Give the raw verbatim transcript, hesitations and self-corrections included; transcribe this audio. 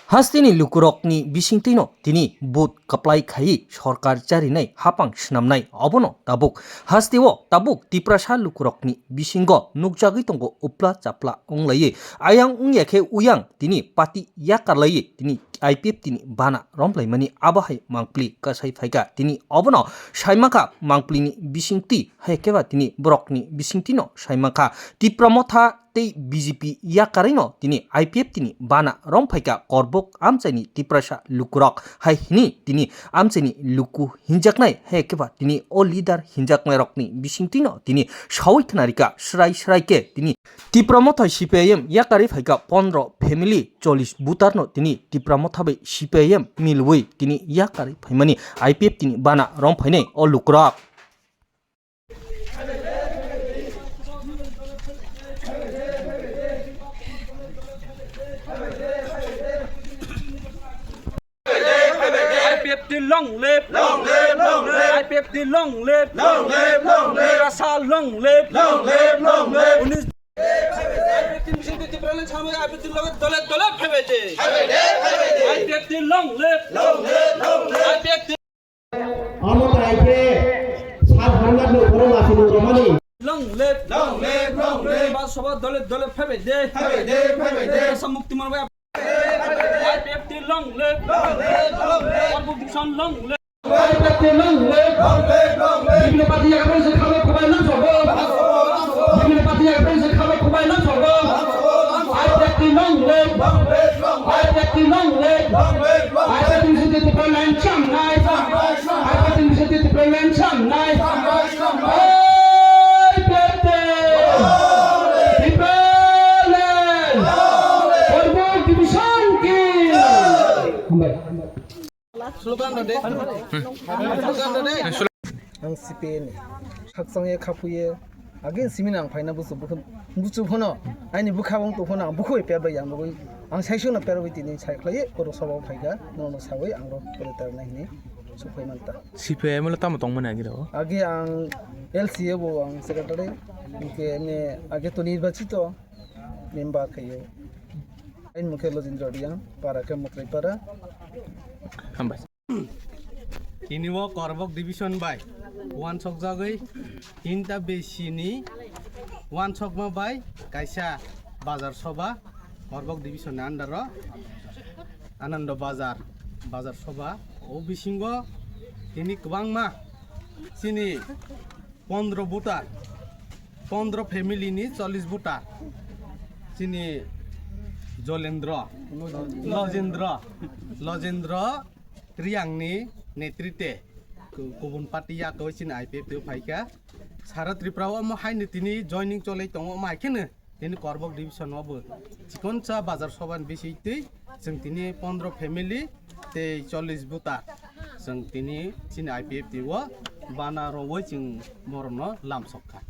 Hasteni lukurokni bisingtwino tini vote kwplai khaiwi sorkar charinai hapang swnamnai, obono tabuk hasteo tabuk Tiprasa lukurokni bisingo nukjagwi tongo, upla chapla wnglaiwi ayang wngya khe uyang tini party yakarlaiwi tini I P F T ni bana romlaimani abo hai mangpli kasai phaikha. Tini obono saimankha mangpli ni bisingtwi, hai khe ba tini borok ni bisingtwi no saimankha. Tipra Motha tei B J P yakarwi no tini I P F T ni bana romphaikha korbok amchaini Tiprasa lukurok, hai hini tini amchaini luku hinjaknai, hai khe ba tini o leader hinjaknai rok ni bisingtwi no tini sawi khnarikha srai srai khe tini Tipra Motha C P I M yakarwi phaikha pondro family, chollish voter no tini Tipra Motha bai C P I M milwi tini yakarwi phaimani I P F T ni bana romphainai o lukurok. I P F T long live! Long live, long live! I P F T long live! Long live, long live! Tiprasa long live! Long live, long live! Unis I P F T mission di Tipraland samai I P F T loge dole dole phebe de. Phebe de, phebe de! I P F T long live! Long live, long live! I P F T Amo tai khe sat hamjak no borok lachini romani. Long live! Long live, long live! Ba soba dole dole phebe de. Phebe de, phebe de! Tiprasa mukti manbai I P F T long live! Long live, long live! Korbok Division long live! I P F T long live! Long live, long live! Bibino party yakarwi se khalo khubai nang sogo. Bibino party yakarwi se khalo khubai nang sogo. I P F T long live! Long live, long live! I P F T long live! Long live, long live! I P F T ni siti Tipraland chamnai. I P F T ni siti Tipraland chamnai. I P F T! Tipraland! Korbok Division ki! Hambai. Slogan da de. Slogan da de. Ang C P M ni. Khakchangye khaphuye. Agin simi nang phaina busu bukhun. Busu phono. Aini bukha bong tu phono. Ang bukhoi per bai yang bugui. Ang saisung na per bai tini sai khlai. Koro sabang phaika. Nono sawi ang ro koro tar nai hini. Suphai manta. C P M lo tamo tong mani agi ro? Agi ang L C A bo ang secretary. Ke ne age to nirbachito member khayo. Ain mukhe Lojendra Reang, para khe Mukrai para. Hambai. Tini o Korbok Division bai wansokjagwi tinta besi ni wansokma bai kaisa bazar soba Korbok Division ni under o Anando Bazar, bazar soba o bisingo tini kwbangma chini pondro voter, pondro family ni chollish voter. Chini Jolendro, Lojendro, Lojendro Reang ni netrite ku-, kubun party yakoi chini I P F T o phaikha. Sara Tripura o omo haino tini joining cholai tongo, omo hai kheno tini Korbok Division o bo chikonsa bazar soba ni bisingtwi chwng tini pondro family tei chollish voter chwng tini chini I P F T o bana rwui chwng borokno lamsok kha.